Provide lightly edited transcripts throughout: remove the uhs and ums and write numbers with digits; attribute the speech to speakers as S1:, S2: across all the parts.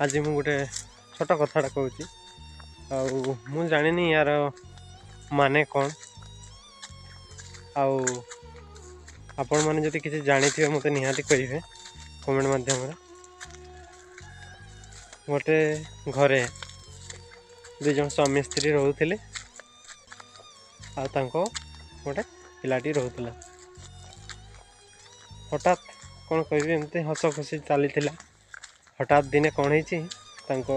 S1: ଆଜି ମୁଁ ଗୋଟେ ଛୋଟ କଥାଟା କହୁଛି, ଆଉ ମୁଁ ଜାଣିନି ୟାର ମାନେ କ'ଣ। ଆଉ ଆପଣମାନେ ଯଦି କିଛି ଜାଣିଥିବେ, ମୋତେ ନିହାତି କହିବେ କମେଣ୍ଟ ମାଧ୍ୟମରେ। ଗୋଟେ ଘରେ 2 ଜଣ ସ୍ୱାମୀ ସ୍ତ୍ରୀ ରହୁଥିଲେ ଆଉ ତାଙ୍କ ଗୋଟେ ପିଲାଟି ରହୁଥିଲା। ହଠାତ୍ କ'ଣ କହିବି, ଏମିତି ହସ ଖୁସି ଚାଲିଥିଲା। ହଠାତ୍ ଦିନେ କ'ଣ ହେଇଛି, ତାଙ୍କ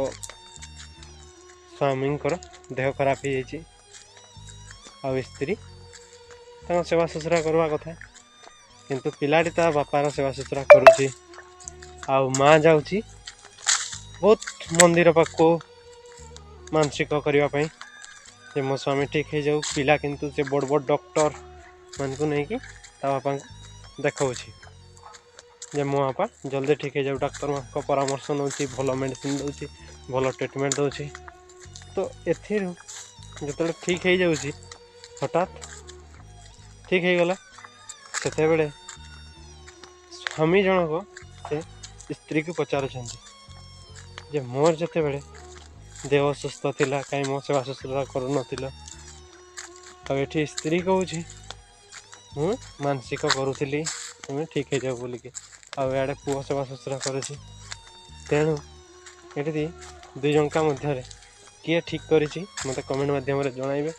S1: ସ୍ୱାମୀଙ୍କର ଦେହ ଖରାପ ହେଇଯାଇଛି ଆଉ ସ୍ତ୍ରୀ ତାଙ୍କ ସେବା ଶୁଶ୍ରୂଷା କରିବା କଥା, କିନ୍ତୁ ପିଲାଟି ତା ବାପାର ସେବା ଶୁଶ୍ରୂଷା କରୁଛି। ଆଉ ମା ଯାଉଛି ବହୁତ ମନ୍ଦିର ପାଖକୁ ମାନସିକ କରିବା ପାଇଁ ଯେ ମୋ ସ୍ୱାମୀ ଠିକ୍ ହେଇଯାଉ। ପିଲା କିନ୍ତୁ ସେ ବଡ଼ ବଡ଼ ଡକ୍ଟର ମାନଙ୍କୁ ନେଇକି ତା ବାପାଙ୍କୁ ଦେଖାଉଛି ଯେ ମୋ ବାପା ଜଲ୍ଦି ଠିକ୍ ହେଇଯାଉ। ଡାକ୍ତରମାନଙ୍କ ପରାମର୍ଶ ନେଉଛି, ଭଲ ମେଡ଼ିସିନ ଦେଉଛି, ଭଲ ଟ୍ରିଟମେଣ୍ଟ ଦେଉଛି। ତ ଏଥିରୁ ଯେତେବେଳେ ଠିକ୍ ହେଇଯାଉଛି, ହଠାତ୍ ଠିକ୍ ହେଇଗଲା, ସେତେବେଳେ ସ୍ୱାମୀ ଜଣକ ସେ ସ୍ତ୍ରୀକୁ ପଚାରୁଛନ୍ତି ଯେ ମୋର ଯେତେବେଳେ ଦେହ ଅସୁସ୍ଥ ଥିଲା, କାହିଁ ମୋ ସେବା ଶୁଶ୍ରୂଷା କରୁନଥିଲ? ଆଉ ଏଠି ସ୍ତ୍ରୀ କହୁଛି, ମୁଁ ମାନସିକ କରୁଥିଲି ତୁମେ ଠିକ୍ ହେଇଯାଅ ବୋଲିକି, ଆଉ ଇଆଡ଼େ ପୁଅ ସେବା ଶୁଶ୍ରୂଷା କରୁଛି। ତେଣୁ ଏଠି 2 ଜଣଙ୍କ ମଧ୍ୟରେ କିଏ ଠିକ୍ କରିଛି, ମୋତେ କମେଣ୍ଟ ମାଧ୍ୟମରେ ଜଣାଇବେ।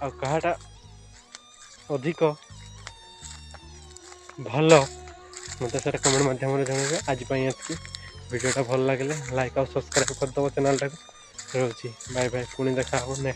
S1: ଆଉ କାହାଟା ଅଧିକ ଭଲ, ମୋତେ ସେଇଟା କମେଣ୍ଟ ମାଧ୍ୟମରେ ଜଣାଇବେ। ଆଜି ପାଇଁ ଏତିକି। ଭିଡ଼ିଓଟା ଭଲ ଲାଗିଲେ ଲାଇକ୍ ଆଉ ସବସ୍କ୍ରାଇବ୍ କରିଦେବ ଚ୍ୟାନେଲ୍ଟାକୁ। ରହୁଛି, ବାଏ ବାଏ। ପୁଣି ଦେଖା ହେବ ନେକ୍ସଟ।